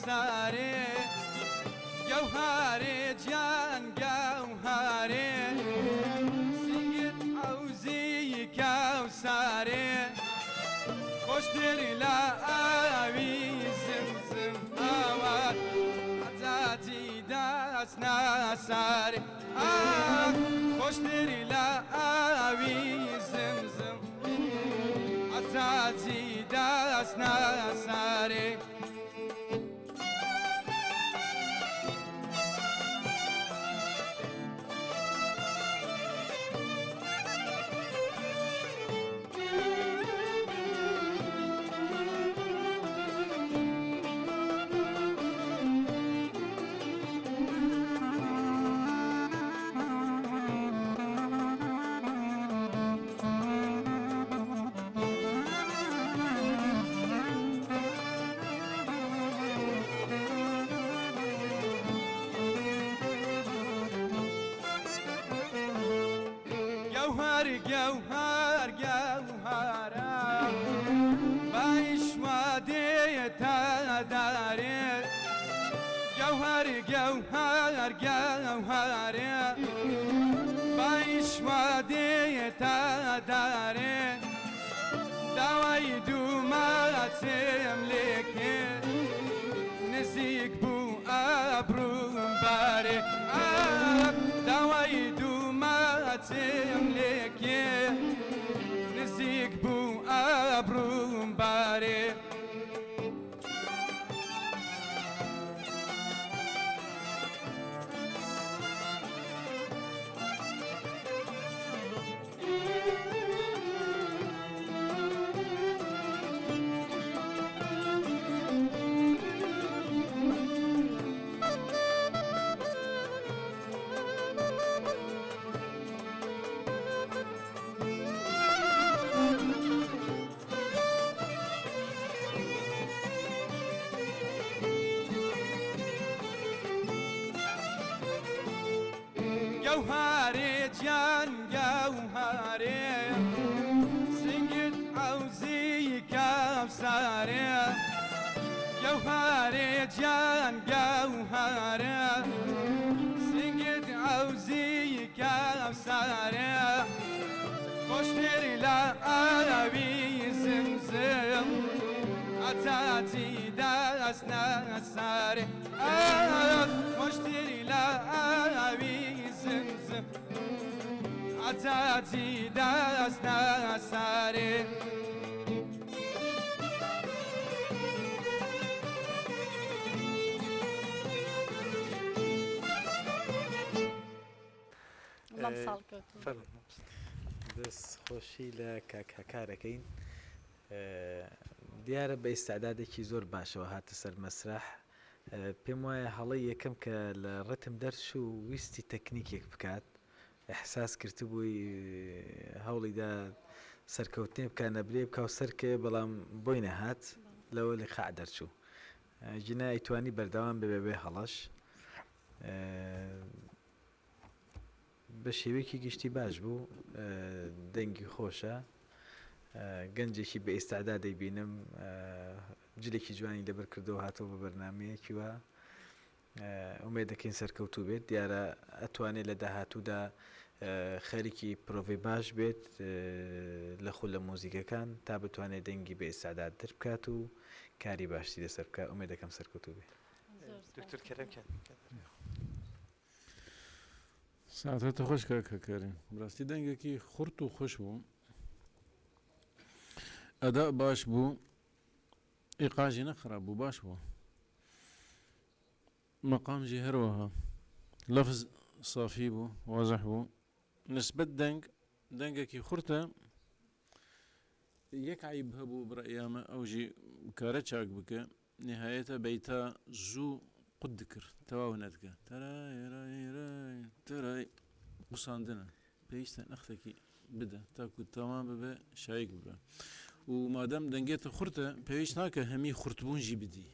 کەوسارێ گەوهارێ گیان گەوهارێ سینگت عەوزی کەوسارێ خۆشتر لە ئاوی زمزم هاوار عەجاجی دەست ناسارێ ئاخ خۆشتر لە ئاوی زمزم عەجاجی دەست ناسارێ. گەوهەر گەوهەر گەوهەرە بایش وا دێتە دارێ گەوهەر گەوهەر گەوهەرێ بایش وا دێتە دارێ داوای دووماچێم لێکێ نزیک بوو ئابرووم بارێ ئاخ داوای دووماچێم لێکێ نزیک بوو ئابرووم بارێ. گەوهارێ گیان گەوهارێ سنگت عەوزی کەوسارێ گەوهارێ گیان گەوهارێ سنگت عەوزی کەوسارێ خۆشتر لە ئاوی زمزم عەتاتی دەست نەسارێ ئاخ خۆشتر لە ئاوی زمزم عەتاتی دەست نەسارێ. دەست خۆشی لە کاک هەکار ئەکەین دیارە بە ئیستعدادێکی زۆر باشەوە هاتە سەر مەسرەح پێم وایە هەڵەی یەکەم کە لە ڕتم دەرچوو ویستی تەکنیکێک بکات ئیحساس کرتبووی هەوڵی دا سەرکەوتنێ بکا نەبرێ بکا و سەرکەوێ بەڵام بۆی نەهات لەوە لیقاع دەرچوو گینا ئەیتوانی بەردەوام بێ بەبێ هەڵەش بە شێوەیەکی گشتی باش بوو دەنگی خۆشە گەنجێکی بە ئیستعداد دەیبینم جلێکی جوانی لەبەر کردەوە هاتەوە بە بەرنمەیەکی وە ئومێد دەکەین سەرکەوتوو بێت دیارە ئەتوانێت لە داهاتوودا خەریکی پرۆڤەی باش بێت لە خولە مۆزیکەکان تا بتوانێت دەنگی بە ئیستعداد دربکات و کاری باشتری لەسەر بکات ئومێد دەکەم سەرکەوتوو بێت. دکتۆر کەرەم کیان. ساتت خۆش کاک هەکاری. بەراستی دەنگێکی خورت و خوش بوو. ئەداء باش بوو. ئیقاع ژی نە خراپ بوو باش بوو. مەقام ژی هەروەها. لەفز سافی بوو وازح بوو. نسبەت دەنگ دەنگێکی خورتە. یەک عەیب هەبوو برەئیامە ئەو ژی کارە چاک بکە. نیهایەتە بەیتا زوو قوت دکرد تەواو نەدکە تەرای تەرای قوساندنە پێویستە نەختێکی بدە تاکو تەمام ببێ شایک ببە و مادەم دەنگێتە خورتە پێویست ناکە هەمی خورتبوون ژی بدی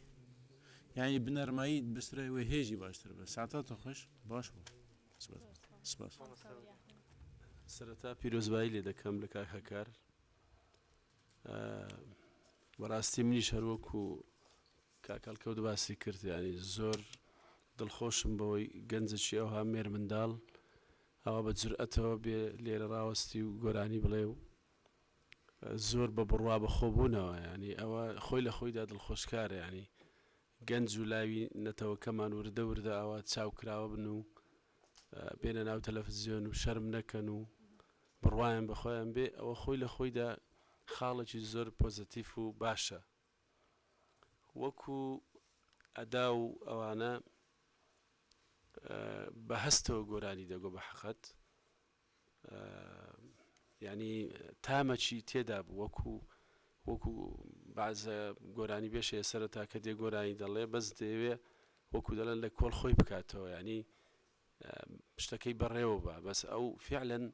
یعنی بنەرمایی بسرە وێ هێژی باشتر بە ساتاتە خۆش باش بوو سپاس سەرەتا پیرۆزبایی لێ دەکەم لە کاک هەکار بەڕاستی منیش هەروەکو. کاک هەڵکەوت باسی کرد یانی زۆر دڵخۆشم بەوەی گەنجێکی ئەوها مێرمنداڵ ئەوا بە جورئەتەوە بێ لێرە ڕاوەستی و گۆرانی بڵێ و زۆر بە بڕوا بە خۆبوونەوە یانی ئەوە خۆی لە خۆیدا دڵخۆشکارە یانی گەنج و لاوی نەتەوەکەمان وردە وردە ئاوا چاو کراوە بن و بێنە ناو تەلەفزیۆن و شەرم نەکەن و بڕوایان بە خۆیان بێ ئەوە خۆی لە خۆیدا خاڵێکی زۆر پۆزەتیف و باشە وەکو ئەدا و ئەوانە بە هەستەوە گۆرانی دەگۆ بە حەقەت یانی تامەکی تێدا بوو وەکو وەکو بەعزە گۆرانی بێشەیە سەرەتا کە دێ گۆرانی دەڵێ بەس دەیەوێ وەکو دەڵێن لە کۆڵ خۆی بکاتەوە ینی شتەکەی بەڕێوە بە بەس ئەو فعلەن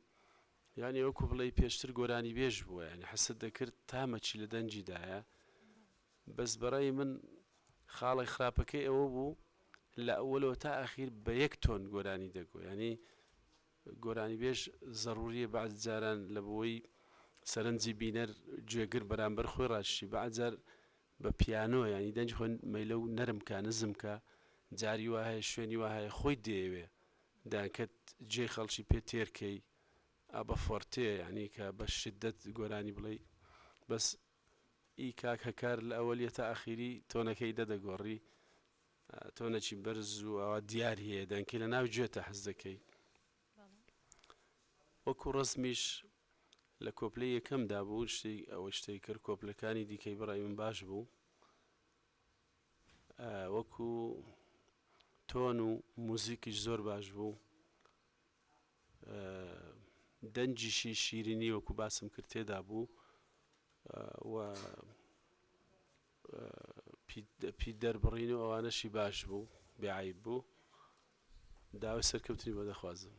یانی وەکو بڵێ پێشتر گۆرانی بێژ بووە ینی حەسد دەکرد تامەکی لە دەنگی دایە بەس بەڕای من خاڵی خراپەکەی ئەوە بوو لە ئەوەلەوە تا ئەخیر بە یەک تۆن گۆرانی دەگۆ ینی گۆرانیبێژ زەروریە بەعز جاران لە بۆی سەرنجی بینەر گوێگر بەرامبەر خۆی ڕاکشی بەعز جار بە پیانۆ یانی دەنگی خۆی مەیلە و نەرم کا نزم کا جاری وا هەیە شوێنی وا هەیە خۆی دەیەوێ دانکەت جێی خەڵکی پێ تێر کەی ئا بە فۆرتێ یانی کە بە شدەت گۆرانی بڵێی بەس ئی کاک هەکار لە ئەوەلیە تا ئەخیری تۆنەکەی دەدەگۆڕی تۆنێکی بەرز و ئاوا دیار هەیە دەنکەی لە ناو گوێتە حەز دەکەی وەکو ڕەسمیش لە کۆپلەی یەکەمدا بوو شتی ئەوە شتەی کرد کۆپلەکانی دیکەی بەڕای من باش بوو وەکو تۆن و موزیکیش زۆر باش بوو دەنگیشی شیرینی وەکو باسم کرد تێدا بوو و پیت دەربڕین و ئەوانەشی باش بوو بێ عەیب بوو داوای سەرکەوتنی بۆ دەخوازم.